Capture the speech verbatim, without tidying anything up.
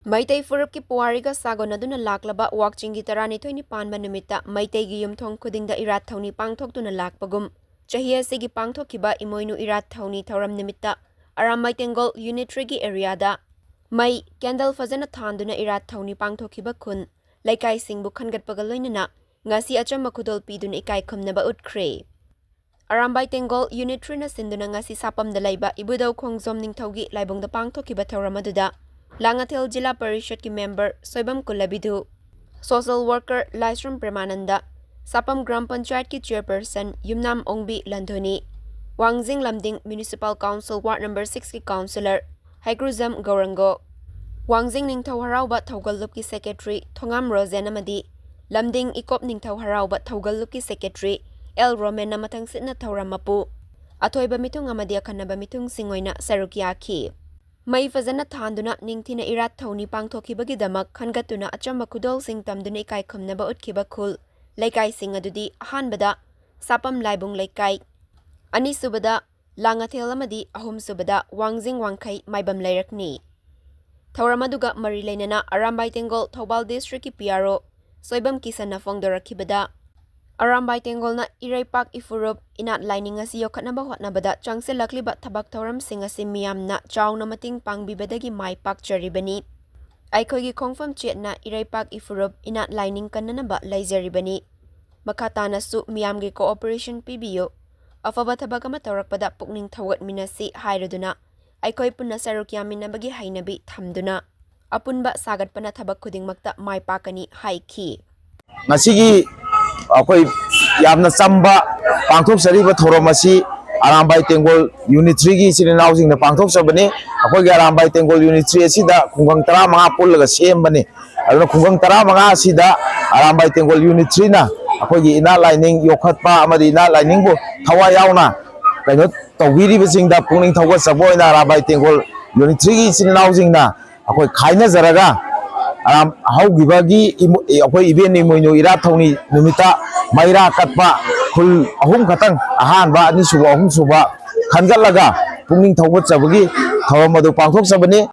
ꯃꯩꯇꯩ ꯐꯨꯔꯨꯞꯀꯤ ꯄꯨꯋꯥꯔꯤꯒ ꯁꯥꯒꯣꯟꯅꯗꯨꯅ ꯂꯥꯛꯂꯕ ꯋꯥꯛꯆꯤꯡꯒꯤ ꯇꯔꯥꯅꯤꯊꯣꯏꯅꯤ ꯄꯥꯟꯕ ꯅꯨꯃꯤꯠꯇ ꯃꯩꯇꯩꯒꯤ ꯌꯨꯝꯊꯣꯡ ꯈꯨꯗꯤꯡꯗ ꯏꯔꯥꯠ ꯊꯧꯅꯤ ꯄꯥꯡꯊꯣꯛꯇꯨꯅ ꯂꯥꯛꯄꯒꯨꯝ, ꯆꯍꯤ ꯑꯁꯤꯒꯤ ꯄꯥꯡꯊꯣꯛꯈꯤꯕ ꯏꯃꯣꯏꯅꯨ ꯏꯔꯥꯠ ꯊꯧꯅꯤ ꯊꯧꯔꯝ ꯅꯨꯃꯤꯠꯇ ꯑꯔꯥꯝꯕꯥꯏ ꯇꯦꯡꯒꯣꯜ ꯌꯨꯅꯤꯠ ꯊ꯭ꯔꯤꯒꯤ ꯑꯦꯔꯤꯌꯥꯗ ꯃꯩ, ꯀꯦꯟꯗꯜ ꯐꯖꯅ ꯊꯥꯟꯗꯨꯅ ꯏꯔꯥꯠ ꯊꯧꯅꯤ ꯄꯥꯡꯊꯣꯛꯈꯤꯕ ꯈꯨꯟ, ꯂꯩꯀꯥꯏꯁꯤꯡꯕꯨ ꯈꯟꯒꯠꯄꯒ ꯂꯣꯏꯅꯅ ꯉꯁꯤ ꯑꯆꯝꯕ ꯈꯨꯗꯣꯜ ꯄꯤꯗꯨꯅ ꯏꯀꯥꯏ ꯈꯨꯝꯅꯕ ꯎꯠꯈ꯭ꯔꯦ꯫ ꯑꯔꯥꯝꯕꯥꯏ ꯇꯦꯡꯒꯣꯜ ꯌꯨꯅꯤꯠ ꯊ꯭ꯔꯤꯅ ꯁꯤꯟꯗꯨꯅ ꯉꯁꯤ ꯁꯥꯄꯝꯗ ꯂꯩꯕ ꯏꯕꯨꯙꯧ ꯈꯣꯡꯖꯣꯝ ꯅꯤꯡꯊꯧꯒꯤ ꯂꯥꯏꯕꯨꯡꯗ ꯄꯥꯡꯊꯣꯛꯈꯤꯕ ꯊꯧꯔꯝ ꯑꯗꯨꯗ ꯂꯥꯡꯉꯊꯦꯜ ꯖꯤꯂꯥ ꯄꯔꯤꯁꯠꯀꯤ ꯃꯦꯝꯕꯔ ꯁꯣꯏꯕꯝ ꯀꯨꯂꯕꯤꯗꯨ, ꯁꯣꯁꯦꯜ ꯋꯥꯔꯀꯔ ꯂꯥꯏꯁ꯭ꯔꯝ ꯄ꯭ꯔꯦꯃꯥꯅꯟꯗ, ꯁꯥꯄꯝ ꯒ꯭ꯔꯥꯝ ꯄꯟꯆꯥꯌꯠꯀꯤ ꯆꯤꯌꯔꯄꯔꯁꯟ ꯌꯨꯝꯅꯥꯝ ꯑꯣꯡꯕꯤ ꯂꯟꯊꯨꯅꯤ, ꯋꯥꯡꯖꯤꯡ ꯂꯝꯗꯤꯡ ꯃ꯭ꯌꯨꯅꯤꯁꯤꯄꯥꯜ ꯀꯥꯎꯟꯁꯤꯜ ꯋꯥꯔꯗ ꯅꯝꯕꯔ ꯁꯤꯛꯁꯀꯤ ꯀꯥꯎꯟꯁꯤꯂꯔ ꯍꯩꯀ꯭ꯔꯨꯖꯝ ꯒꯧꯔꯪꯒꯣ, ꯋꯥꯡꯖꯤꯡ ꯅꯤꯡꯊꯧ ꯍꯔꯥꯎꯕ ꯊꯧꯒꯜ ꯂꯨꯞꯀꯤ ꯁꯦꯀ꯭ꯔꯦꯇꯔꯤ ꯊꯣꯉꯥꯝ ꯔꯣꯖꯦꯟ ꯑꯃꯗꯤ ꯂꯝꯗꯤꯡ ꯏꯀꯣꯞ ꯅꯤꯡꯊꯧ ꯍꯔꯥꯎꯕ ꯊꯧꯒꯜ ꯂꯨꯞꯀꯤ ꯁꯦꯀ꯭ꯔꯦꯇꯔꯤ ꯑꯦꯜ ꯔꯣꯃꯦꯟꯅ ꯃꯊꯪꯁꯤꯠꯅ ꯊꯧꯔꯝ ꯃꯄꯨ, ꯑꯊꯣꯏꯕ ꯃꯤꯊꯨꯡ ꯑꯃꯗꯤ ꯑꯈꯟꯅꯕ ꯃꯤꯊꯨꯡꯁꯤꯡ ꯑꯣꯏꯅ ꯁꯔꯨꯛ ꯌꯥꯈꯤ꯫ ꯃꯩ ꯐꯖꯅ ꯊꯥꯟꯗꯨꯅ ꯅꯤꯡꯊꯤꯅ ꯏꯔꯥꯠ ꯊꯧꯅꯤ ꯄꯥꯡꯊꯣꯛꯈꯤꯕꯒꯤꯗꯃꯛ ꯈꯟꯒꯠꯇꯨꯅ ꯑꯆꯝꯕ ꯈꯨꯗꯣꯜꯁꯤꯡ ꯇꯝꯗꯨꯅ ꯏꯀꯥꯏ ꯈꯨꯝꯅꯕ ꯎꯠꯈꯤꯕ ꯈꯨꯜ ꯂꯩꯀꯥꯏꯁꯤꯡ ꯑꯗꯨꯗꯤ ꯑꯍꯥꯟꯕꯗ ꯁꯥꯄꯝ ꯂꯥꯏꯕꯨꯡ ꯂꯩꯀꯥꯏ, ꯑꯅꯤꯁꯨꯕꯗ ꯂꯥꯡꯉꯊꯦꯜ ꯑꯃꯗꯤ ꯑꯍꯨꯝꯁꯨꯕꯗ ꯋꯥꯡꯖꯤꯡ ꯋꯥꯡꯈꯩ ꯃꯥꯏꯕꯝ ꯂꯩꯔꯛꯅꯤ꯫ ꯊꯧꯔꯝ ꯑꯗꯨꯒ ꯃꯔꯤ ꯂꯩꯅꯅ ꯑꯔꯥꯝꯕꯥꯏ ꯇꯦꯡꯒꯣꯜ ꯊꯧꯕꯥꯜ ꯗꯤꯁꯇ꯭ꯔꯤꯛꯀꯤ ꯄꯤ ꯑꯥꯔ ꯑꯣ ꯁꯣꯏꯕꯝ ꯀꯤꯁꯟꯅ ꯐꯣꯡꯗꯣꯔꯛꯈꯤꯕꯗ, ꯑꯔꯥꯝꯕꯥꯏ ꯇꯦꯡꯒꯣꯜꯅ ꯏꯔꯩꯄꯥꯛ ꯏꯐꯨꯔꯨꯞ ꯏꯅꯥꯠ ꯂꯥꯏꯅꯤꯡ ꯑꯁꯤ ꯌꯣꯛꯈꯠꯅꯕ ꯍꯣꯠꯅꯕꯗ ꯆꯪꯁꯤꯜꯂꯛꯂꯤꯕ ꯊꯕꯛ ꯊꯧꯔꯝꯁꯤꯡ ꯑꯁꯤ ꯃꯤꯌꯥꯝꯅ ꯆꯥꯎꯅ ꯃꯇꯦꯡ ꯄꯥꯡꯕꯤꯕꯗꯒꯤ ꯃꯥꯏ ꯄꯥꯛꯆꯔꯤꯕꯅꯤ꯫ ꯑꯩꯈꯣꯏꯒꯤ ꯈꯣꯡꯐꯝ ꯆꯦꯠꯅ ꯏꯔꯩꯄꯥꯛ ꯏꯐꯨꯔꯨꯞ ꯏꯅꯥꯠ ꯂꯥꯏꯅꯤꯡ ꯀꯟꯅꯅꯕ ꯂꯩꯖꯔꯤꯕꯅꯤ꯫ ꯃꯈꯥ ꯇꯥꯅꯁꯨ ꯃꯤꯌꯥꯝꯒꯤ cooperation ꯄꯤꯕꯤꯌꯨ꯫ ꯑꯐꯕ ꯊꯕꯛ ꯑꯃ ꯇꯧꯔꯛꯄꯗ ꯄꯨꯛꯅꯤꯡ ꯊꯧꯒꯠꯃꯤꯟꯅꯁꯤ ꯍꯥꯏꯔꯗꯨꯅ ꯑꯩꯈꯣꯏ ꯄꯨꯟꯅ ꯁꯔꯨꯛ ꯌꯥꯃꯤꯟꯅꯕꯒꯤ ꯍꯩꯅꯕꯤ ꯊꯝꯗꯨꯅ ꯑꯄꯨꯟꯕ ꯁꯥꯒꯠꯄꯅ ꯊꯕꯛ ꯈꯨꯗꯤꯡꯃꯛꯇ ꯃꯥꯏ ꯄꯥꯛꯀꯅꯤ ꯍꯥꯏꯈꯤ꯫ ꯉꯁꯤꯒꯤ ꯑꯩꯈꯣꯏ ꯌꯥꯝꯅ ꯆꯝꯕ ꯄꯥꯡꯊꯣꯛꯆꯔꯤꯕ ꯊꯧꯔꯝ ꯑꯁꯤ ꯑꯔꯥꯝꯕꯥꯏ ꯇꯦꯡꯒꯣꯜ ꯌꯨꯅꯤꯠ ꯊ꯭ꯔꯤꯒꯤ ꯏꯆꯤꯟ ꯏꯅꯥꯎꯁꯤꯡꯅ ꯄꯥꯡꯊꯣꯛꯆꯕꯅꯤ꯫ ꯑꯩꯈꯣꯏꯒꯤ ꯑꯔꯥꯝꯕꯥꯏ ꯇꯦꯡꯒꯣꯜ ꯌꯨꯅꯤꯠ ꯊ꯭ꯔꯤ ꯑꯁꯤꯗ ꯈꯨꯡꯒꯪ ꯇꯔꯥꯃꯉꯥ ꯄꯨꯜꯂꯒ ꯁꯦꯝꯕꯅꯤ꯫ ꯑꯗꯨꯅ ꯈꯨꯡꯒꯪ ꯇꯔꯥꯃꯉꯥ ꯑꯁꯤꯗ ꯑꯔꯥꯝꯕꯥꯏ ꯇꯦꯡꯒꯣꯜ ꯌꯨꯅꯤꯠ ꯊ꯭ꯔꯤꯅ ꯑꯩꯈꯣꯏꯒꯤ ꯏꯅꯥꯠ ꯂꯥꯏꯅꯤꯡ ꯌꯣꯛꯈꯠꯄ ꯑꯃꯗꯤ ꯏꯅꯥꯠ ꯂꯥꯏꯅꯤꯡꯕꯨ ꯊꯋꯥꯏ ꯌꯥꯎꯅ ꯀꯩꯅꯣ ꯇꯧꯕꯤꯔꯤꯕꯁꯤꯡꯗ ꯄꯨꯛꯅꯤꯡ ꯊꯧꯒꯠꯆꯕ ꯑꯣꯏꯅ ꯑꯔꯥꯝꯕꯥꯏ ꯇꯦꯡꯒꯣꯜ ꯌꯨꯅꯤꯠ ꯊ꯭ꯔꯤꯒꯤ ꯏꯆꯤꯟ ꯏꯅꯥꯎꯁꯤꯡꯅ ꯑꯩꯈꯣꯏ ꯈꯥꯏꯅꯖꯔꯒ ꯑꯔꯥꯝ-, ꯍꯧꯈꯤꯕꯒꯤ ꯏꯃꯣ-, ꯑꯩꯈꯣꯏ ꯏꯕꯦꯟ ꯏꯃꯣꯏꯅꯨ ꯏꯔꯥꯠ ꯊꯧꯅꯤ ꯅꯨꯃꯤꯠꯇ ꯃꯩꯔꯥ ꯀꯠꯄ ꯈꯨꯜ ꯑꯍꯨꯝ ꯈꯛꯇꯪ, ꯑꯍꯥꯟꯕ, ꯑꯅꯤꯁꯨꯕ, ꯑꯍꯨꯝꯁꯨꯕ ꯈꯟꯒꯠꯂꯒ ꯄꯨꯛꯅꯤꯡ ꯊꯧꯒꯠꯆꯕꯒꯤ ꯊꯧꯔꯝ ꯑꯗꯨ ꯄꯥꯡꯊꯣꯛꯆꯕꯅꯤ꯫